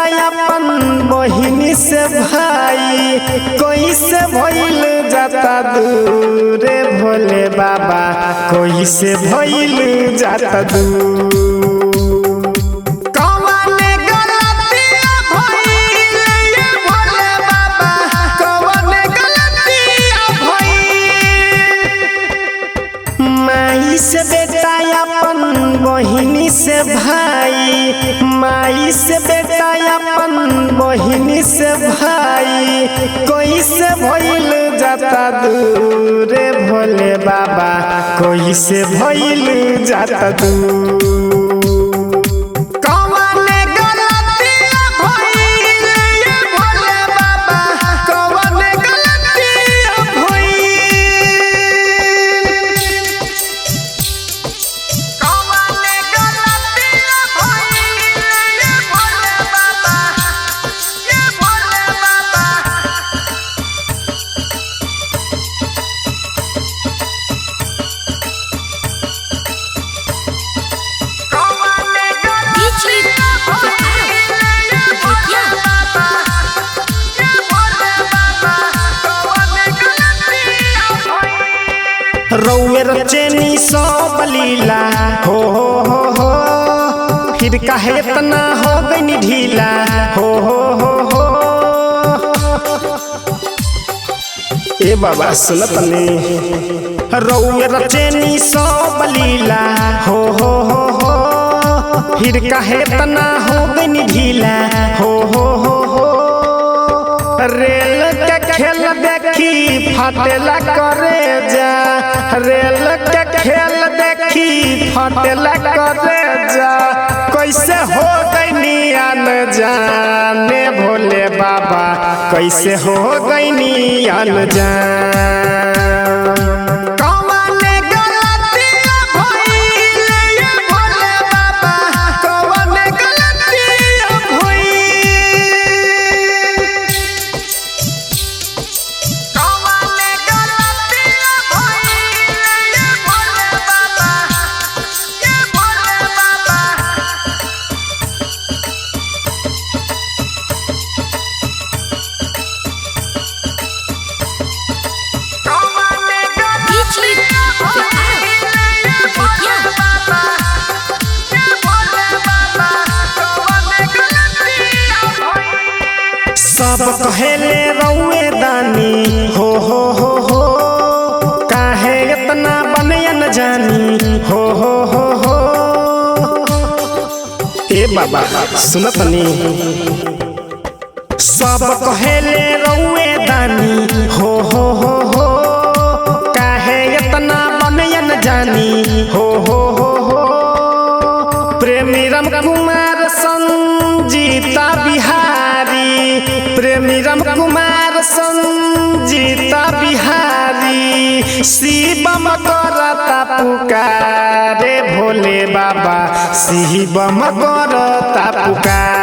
बेटा अपन बहिनी से भाई कैसे भइल जाता दूरे भोले बाबा, कैसे भइल जाता दूर। कौने गलतिया भइल ये भोले बाबा, कौने गलतिया भइल। माई से बेटा अपन बहिनी से भाई, माई से बेटा अपन बहिनी से भाई कैसे भइल जाता दूरे भोले बाबा, कैसे भइल जाता दूर। कौने गलतिया भइल ये भोले बाबा, कौने गलतिया भइल। कौने गलतिया भइल ये भोले बाबा, ये भोले बाबा। कौने DJ गलतिया भइल ये भोले बाबा, ये भोले बाबा। कौने गलतिया भइल। रौए रचेनी सब लीला हो हो हो हो, फिर काहे इतना हो गई ढीला हो हो हो हो। ए बाबा सुनत ने, रौए रचेनी सब लीला हो हो हो हो, फिर काहे इतना हो गई ढीला हो हो हो हो। रेल के खेल देखी फाटेला करे जा, रेल के खेल देखी फाटेला करे जा, कैसे हो गईनी अनजाने भोले बाबा, कैसे हो गईनी अनजान। कौने गलतिया भइल ये भोले बाबा, कौने गलतिया भइल। कौने गलतिया भइल ये भोले बाबा, ये भोले बाबा। कौने DJ गलतिया भइल ये भोले बाबा, ये भोले बाबा। कौने गलतिया भइल। सब कहेले रौए दानी हो हो हो हो, काहे इतना बनयन जानी हो हो हो हो। ए बाबा सुनत नी, सब कहेले रौए दानी हो हो हो हो, काहे इतना बनयन जानी हो हो हो हो। प्रेमी राम कुमार संजीता बिहारी, प्रेमी राम कुमार संजीता बिहारी, शिवम करता पुकारे भोले बाबा, शिवम करता पुकार।